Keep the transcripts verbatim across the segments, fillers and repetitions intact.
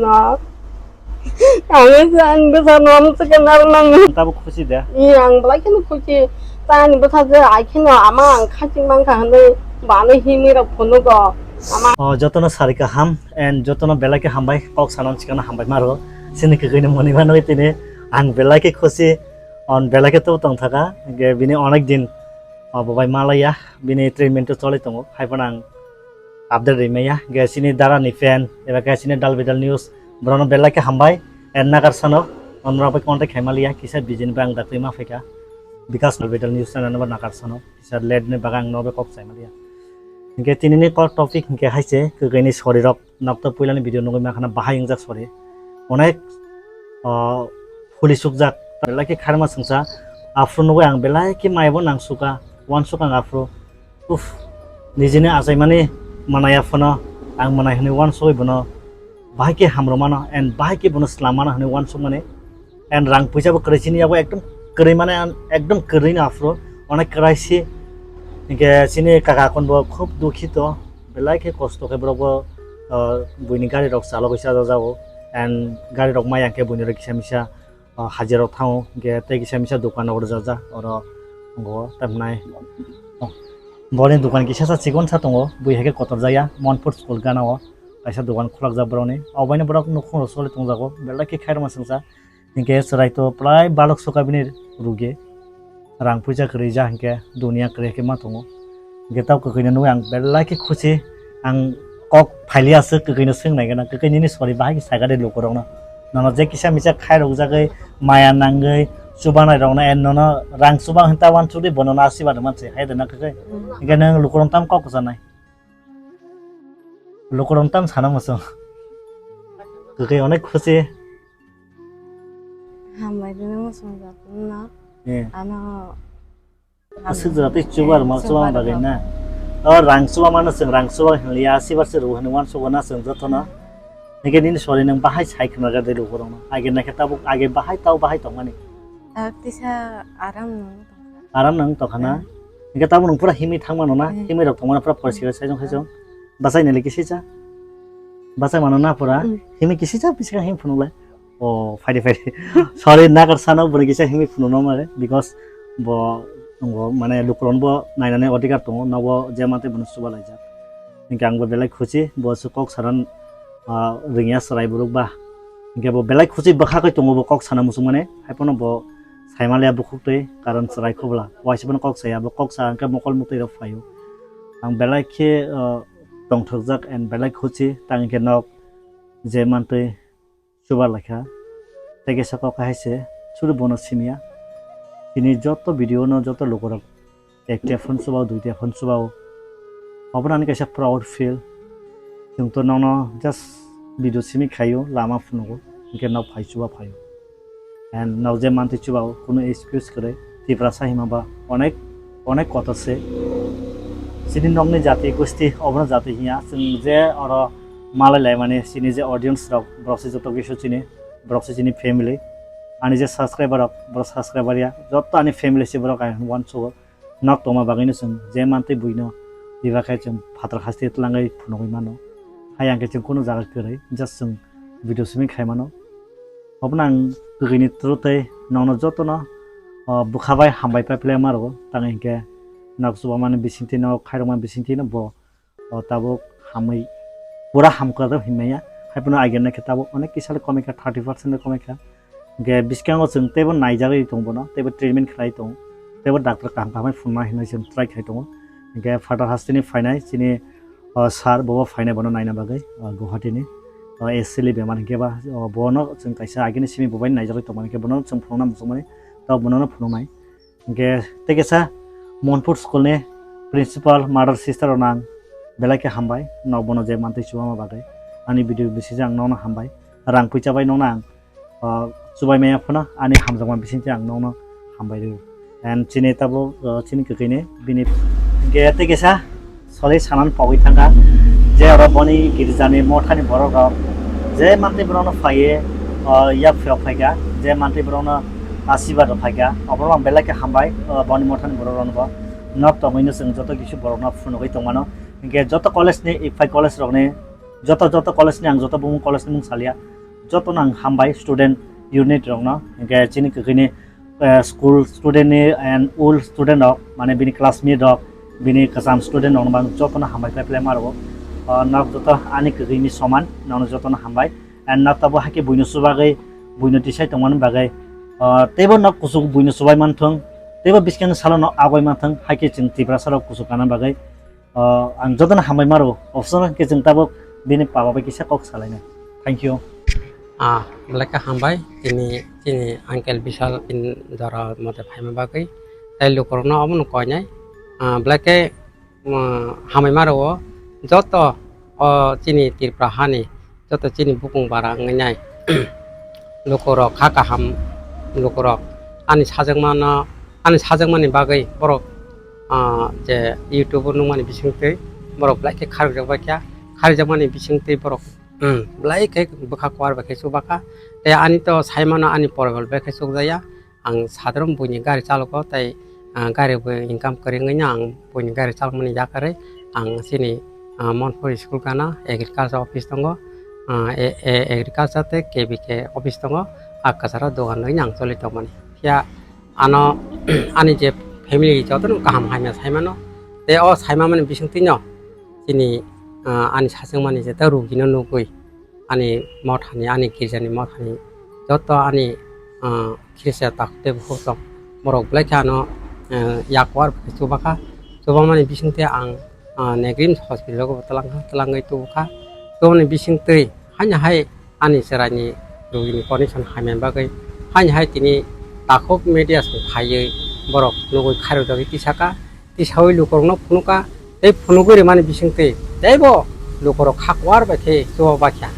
No. Ang ang bwsa no ang se kenal nang. Tabuk khusi de. Ni ang belai kheno khusi. Tani bwsa je ai kheno ama ang khaching mang kha hwnwi bani himwi rok phunuk go. Ama. O jotono sari kaham and jotono belai khe hambai, kok sanon chikano hambai maro. Sini kwkhwini moni mano tini ang belai khe khusi. On belai khe to tong thaka. Ge bini onek din o bo bai malaya. Bini treatment to choli tongo. Hai phano ang update rimaya. Ge sini dara ni fan eba khe sini Dal Bedal News. Borokno belai khe hambai. And nagar sano onrok bai contact khai maliya. Kisa bijin bai ang dakti ma phaikha. Because Dal Bedal News channel no nagar sano. Kisa late ni baga ang no bai kok sai maliya. Hingke tini ni kok topic hingke hai se kwkhwini sori rok. Nokto puilani video nugwi mankha na bahai wngjak sori. Onek, ah, phuli sukjak. Belai khe kharma swngsa. Aphuru nugwi ang belai khe maya bo nang suka. Uansuk ang aphuru. Uff. Nijini achaimani manaya phano ang manai hwnwi uansugwi bono bahai khe hamrwmano and bahai khe bono swlammano hwnwi uansukmani. And rang puisa bo kwrwi chini yago ekdom kwrwi mane ekdom kwrwi no aphuru. Onek kwrwi si. Hingke chini kaka kon bo khub dukhito. Belai khe kosto khe borok bo, ah, buini gari rok chalogwi chajajago, and gari rok maya hwnkhe buini rok kisa misa, ah, hajira rok thango, hwnkhe tei kisa misa dokan rok rwjak jak oro tongo, tamhinai boni dokan kisa sa chikon sa tongo, bui hai khe kotor jaya, Monpur school gana o kaisa dokan khulak jak borokni, obaino borok nukhung rok choli tongjago, belai khe khairokma swngsa. Hinkhe chwrai to prai balok suka bini rugi. Rang puisa kwrwi ja hinkhe dunia kwrwi khe ma tongo. Hinkhe tao kwkhwino nugwi ang belai khe khusi. Ang kok phaili aswk kwkhwino swng nai gana. Kwkhwini ni sori bahai khe sai kha de lukurokno. Nono je kisa misa khairok jagwi maya nangwi chubanai rokno and nono rang chuba hinta uansukdi bono no asibad man se hai de na kwkhwi. Mm. Hinkhe nwng lukurok tam kok kwchanai. Lukurok tam sana muchung. Kwkhwi onek khusi. Hambai rwna muchungjak wngno. Eh. Ano aswk jora tei chubar ma chubar bagwi na. O rang chuba mano chwng rang chuba hinliya, sibar se ru hinwi uansukgo na chwng jotono. Hingke nini sori nwng bahai sai khwna rwdi lukurokno. Age naikhe tabuk age bahai tau bahai tongmani. Tabuk tisa aram nung tongkha. Aram nung tongkha na? Hmm. Hingke tabuk nwng pura himwi thangmano na? Hmm. Himwi rok tongmano pura poriskar saijong saijong. Bachai nai le kisa cha. Bachai mano na pura. Hmm. Himwi kisa cha bisingo him phunuk lai. O, phaidi, phaidi. Sorry, nagar sano bwrwi kisa himwi phunukno mare, because bo wngo, mane, lukurokno bo nainani odhikar tongo, nobo je mantwi bono chuba laijak. Hinkhe ang bo belai khusi, bo se kok sanan, ah, rwngya chwrai borok ba. Hinkhe bo belai khusi bwkha khe tongo bo kok sana muchungmani, haiphano bo saimaliya bukhuk twi, karon chwrai khobla. Waisa bono kok saya, bo kok sa hinkhe mokol muktwi rok phaio. Ang belai khe, ah, tongthokjak and belai khusi, tang hinkhe nok je mantwi chuba laikha. Tei kaisa kok hai se, suri bono simiya. Chini joto video no joto lukurok ekta phone chuba o, duita phone chuba o. Obono ani kaisa proud feel. Chwng to nono just video simi khaio, lama phunugo, hinkhe nok phai chuba phaio. And nok je mantwi chuba o, kunu excuse kwrwi. Tiprasa hima ba onek, onek kotor se. Chini nokni jati gosti, obono jati hiya. Chwng je oro malai lai mani, chini je audience rok, borok se joto kisu chini, borok se chini family. Ani je subscriber rok, borok subscriber ya, joto ani family se borok ai uansukgo. Nok tongma bagwi no chwng je mantwi buino, bebak khe chwng phatar haste twlangwi phunugwi mano. Hai ang khe chwng kunu jaga kwrwi, just chwng video simi khai mano. Obono ang kwkhwini through tei nokno jotono, o, bwkha bai hambai pai phlai ma rwo. Tang hinkhe nok chubamani bisingtwi, nok khairokma bisingtwi no bo, o, tabuk hamwi pura hamkar hinmaya. Haiphano agena khe tabuk onek kisa le komikha, thirty percent le komikha. Hinkhe biskango chwng teibo naijagwi tongo bono, teibo treatment khlai tongo, teibo doctor kaham kaham phunukna hinwi chwng try khai tongo. Hinkhe phatar hasteni phainai chini o sir, bo phainai bono naina bagwi, o, Guwahati ni, o, S L E bemar hinkhe ba, o, bono chwng kaisa agini simi bo bai naijagwi tongmani hinkhe bono chwng phunukna muchungmani, tabuk bono phunuknai. Hinkhe tei kaisa Monpur school ni principal, mother, sister rok nang belai khe hambai, nok bono je mantwi chubama bagwi. Ani video bisingtwi ang nokno hambai, rang puisa bai nokno ang ah, chubai maya phano ani hamjakma bisingtwi ang nokno hambai rw. And chini tabuk, ah, chini kwkhwini bini hinkhe tei kaisa soli sanan pogwi thangkha je oro boni girjani mothani borok rok je mantwi borokno phaiye, ah, yak phiyok phaikha, je mantwi borokno asibad rok phaikha, oborok ang belai khe hambai, ah, boni mothani borok rokno bo nok tongwino chwng joto kisu borokno phunugwi tongmano. Hinkhe joto college ni, Iphai college rokni Joto, joto college ni, ang joto bumung college ni mung salia. Joto no ang hambai student unit rok no, hingke chini kwkhwini, eh, school student ni and old student rok, mane bini classmate rok, bini kwcham student rok no bang joto no hambai khlai phlai ma rwo. Ah, nok joto ani kwkhwini soman, nono joto no hambai. And nok tabo haike buino chubagwi, buino tisai tongmani bagwi, ah, teibo nok kuchuk buino chubai manthung, teibo biskang salo no agoi manthung, haike chwng Tiprasa rok kuchuk kana bagwi. Ah, ang jotono hambai maro, option hwnkhe chwng tabuk bini papa bai kisa kok salainai. Thank you. Ah, belai khe hambai, tini, tini uncle Bishal in jora mote phaima bagwi. Tai lukurokno omono koinai. Ah, belai khe, um, hambai maro o joto o chini Tripura hani joto chini bukung bara wngwi nai. Lukurok kha kaham, lukurok ani sajakmano, ani sajakmani bagwi borok, ah, je YouTube o nukmani bisingtwi borok belai khe kharokjak bai kha, kharokjakmani bisingtwi borok, um, belai khe bwkha kuar bai khe chubakha. Tei ani to saimano ani poribar bai khe chukjaya. Ang sadharon buini gari chalogo, tai, ah, gari bo income kwrwi wngwi no ang buini gari chalokmani yakarwi ang chini, ah, Monpur school gana agriculture office tongo, ah, e-, e-, agriculture tei K B K office tongo, ah, kwcharo dogan rwino ang choli tongmani. Phiya ano ani je family jotono kaham hamya saimano, tei o saimamani bisingtwino chini, ah, ani sachwngmani jeta rugino nugwi ani mothani, ani girjani mothani joto ani, ah, khirisa takhuk tei bukhuk tong. Borok belai khe ano, ah, yakwar bai chubakha. Chubamani bisingtwi ang, ah, Negrims hospital o bo twlangkha, twlangwi tubukha. Chubamani bisingtwi haino hai ani chwraini rugini condition hamya bagwi haino hai tini takhuk media song phaiwi borok nugwi khairokjagwi tisakha. Tisaui lukurokno phunukha, tei phunugwi rwmani bisingtwi teibo lukurok kha kuar bai khe chuba bakha.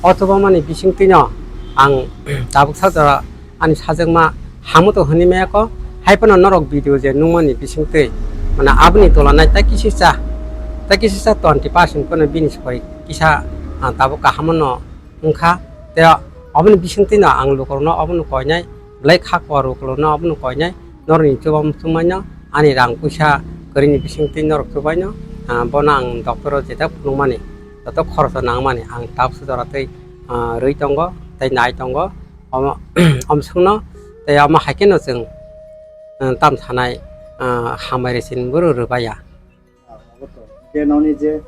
O chubamani bisingtwino ang tabuk sa jora ani sajakma hamu to hwnwi maya kho, hai phano norok video je nukmani bisingtwi, mane aboni tola nai tai kisa sa, tai kisa sa twenty percent phano bini sori kisa, ah, tabuk kaham no wngkha. Tei oboni bisingtwino ang lukurokno obono koinai, belai kha kuar lukurokno obono koinai, norokni chuba muchungmaino, ani rang puisa kwrwini bisingtwi norok chubaino, ah, bono ang doctor o jeta phunukmani, joto khoroso nangmani ang tabuksa jora tei, ah, rwi tongo tei nai tongo. Omo, omsongno tei omo hai kheno chwng, ah, tam sanai, ah, hambai rwsini boro rwbaiya. Ah, obo to. Hingke noni je,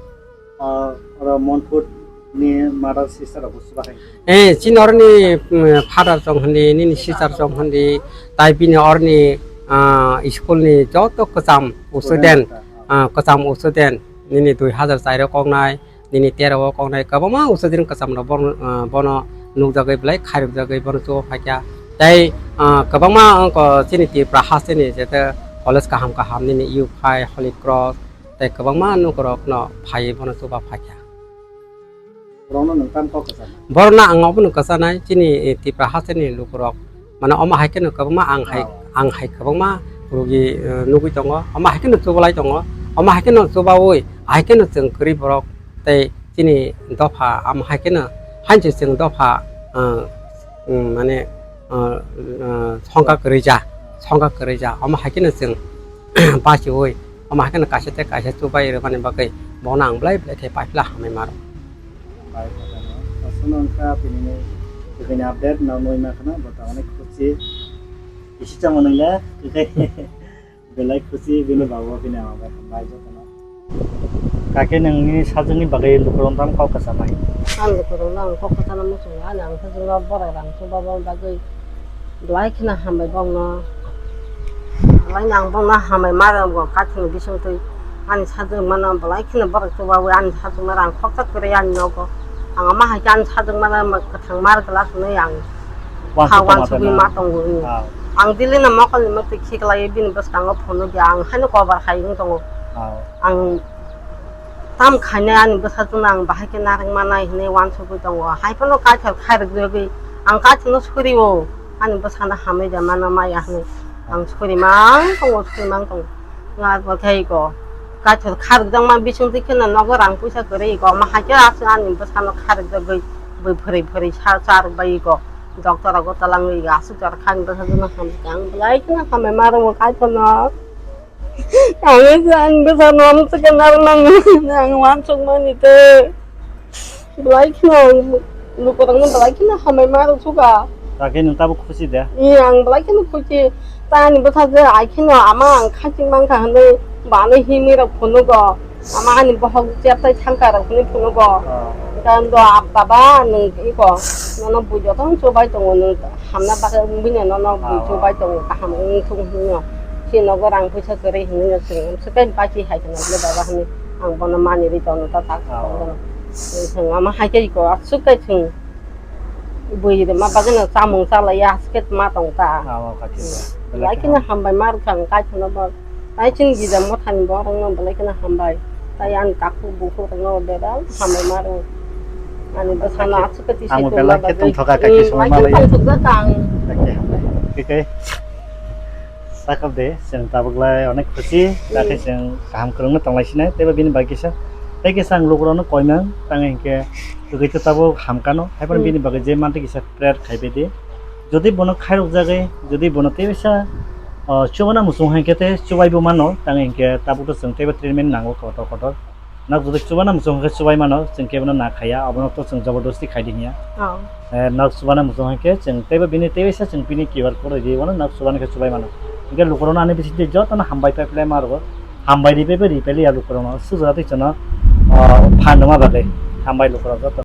ah, oro Monput ni mother sister rok bo chuba hai. Eh, chini oroni, mm, father tong hindi, nini sister tong hindi, tai bini oroni, ah, school ni joto kwcham student, ah, kwcham student, nini dui hazar char o koknai, nini tero o koknai, kwbangma student kwcham rok bono, ah, bono nukjagwi belai khairokjagwi bono chuba phaikha. Tai, ah, kwbangma wngkha chini Tripura hasteni jete college kaham kaham nini U P I, Holy Cross, tei kwbangma lukurokno phaiwi bono chuba phaikha. Borokno nwng tamo kok kwchanai? Borokno ang obono kwchanai, chini, eh, Tripura hasteni lukurok. Mane omo hai kheno kwbangma ang hai, oh, ang hai kwbangma rugi, eh, nugwi tongo. Omo hai kheno chubalai tongo. Omo hai kheno chubaui, hai kheno chwng kwrwi borok tei chini dopha, omo hai kheno hai se chwng dopha, eh, mm, mane, eh, eh, songkha kwrwi ja, songkha kwrwi ja. Omo hai kheno chwng bachiui. Omo hai kheno kaisa tei kaisa chubai rwmani bagwi bono ang belai belai khe paipla hamwi mano. Bai, bai, bai. Aswkno wngkha tini ni, tini update no nui ma khna, bo ta onek khusi. Isi chamo nang le, belai khusi bini babo bini ama bai hambai jotono. Kake nangni sajwkni bagwi lukurok tamo kok kwchanai? Ang lukurokno ang kok kwchana muchungo, ani ang sajwkno borok rang chuba bagwi. Belai kheno hambai bokno. Belai no ang bokno hambai ma rwgo, kaithini bisingtwi ani sajwkmano belai kheno borok chubaui ani sajwkma rang khoksa kwrwi ani nogo. Ang ama hai khe ani sajwkmano kwthang mar glass hwnwi ang kha uansugwi ma tongo. Ah. Ang daily no mokolni mwktwi khiklaiwi bini bwskango phunukya ang haino kobar hai wng tongo. Ah. Ang tam khainai ani bwsajwkno ang bahai khe narwk manai hwnwi uansugwi tongo. Hai phano kaithal khairok jagwi ang kaithal no suri o. Ani bwsano hamwi de mano maya hwnwi ang suri mang tongo, suri mang tongo. Nga bo khe iko kaithal kharok jakma bisingtwi kheno nogo rang puisa kwrwi iko. Omo hai khe aswk ani bwsano kharok jagwi bui phwrwi phwrwi sa charwk bai iko. Doctor rogo twlangwi iko aswk jora kha ani bwsajwkno hamjak ang belai kheno hambai ma rwngo kaithal no. Ang ani bwsano amtwkhe narwk nango hwnwi ang uansukmani tei. Belai kheno ang lukurokno belai kheno hambai ma rwkha. Takhe nwng tabuk khusi de? Ee, ang belai kheno khusi. Tani bwsajwk ai kheno ama ang khaching mankha hwnwi bana himwi rok phunugo. Ama ani bohok cheptai thangka rok hwnwi phunugo. Ah. Tando baba nwng iko nono bui jotono chubai tongo nwng hamna bagwi wngwi no nono bui chubai tongo kaham wngthung hwnwi no. Chini nogo rang puisa kwrwi hwnwi no chwng swkang baki hai kheno bwle baba hwnwi ang bono manwi rwi tongo ta tak. Ah. Chwng ama hai khe iko aswk khe chwng bui rwma bagwi no chamung chalaiya aswk khe ma tong ta. Ah, oh, kaki ba. Belai kheno hambai ma rwkha ang kaitorno bo. Tai chini gija mothani borokno belai kheno hambai. Tai ani takhuk bukhukrokno bebak hambai ma rwo. Ani bwsano aswk khe tisi tongma bagwi. Ang belai khe tongthoka kaki songma lai. Belai kheno tongthokjak ang. Kaki hambai. Khe khe. Sakal de, chwng tabuk lai onek khusi, hmm, takhe chwng kaham kwrwngno tonglai sinai, teibo bini bagwi kisa, tei kisa ang lukurokno koimang, tang hinkhe kwrwito tabuk hamkano, haiphano, hmm, bini bagwi je mantwi kisa prayer khaibai di. Jodi bono khairokjagwi, jodi bono tei bisa, o, chubana muchung hai khe tei chubaibo mano, tang hinkhe tabukto chwng teibo treatment nango kotor kotor. Nok jodi chubana muchung hai khe chubai mano, chwng kebono na khaiya, abono to chwng jobordosti khai di hinya. Oh. Eh, nok chubana muchung hai khe chwng teibo bini tei bisa chwng bini Q R code ridi, bono nok chubana khe chubai mano. Hinkhe lukurokno ani bisingtwi jotono hambai pai phlai ma rwo. Hambai ri pai pai ri pai liya lukurokno. Sujura twi chwngno, ah, phan rwma bagwi. Hambai lukurok joto.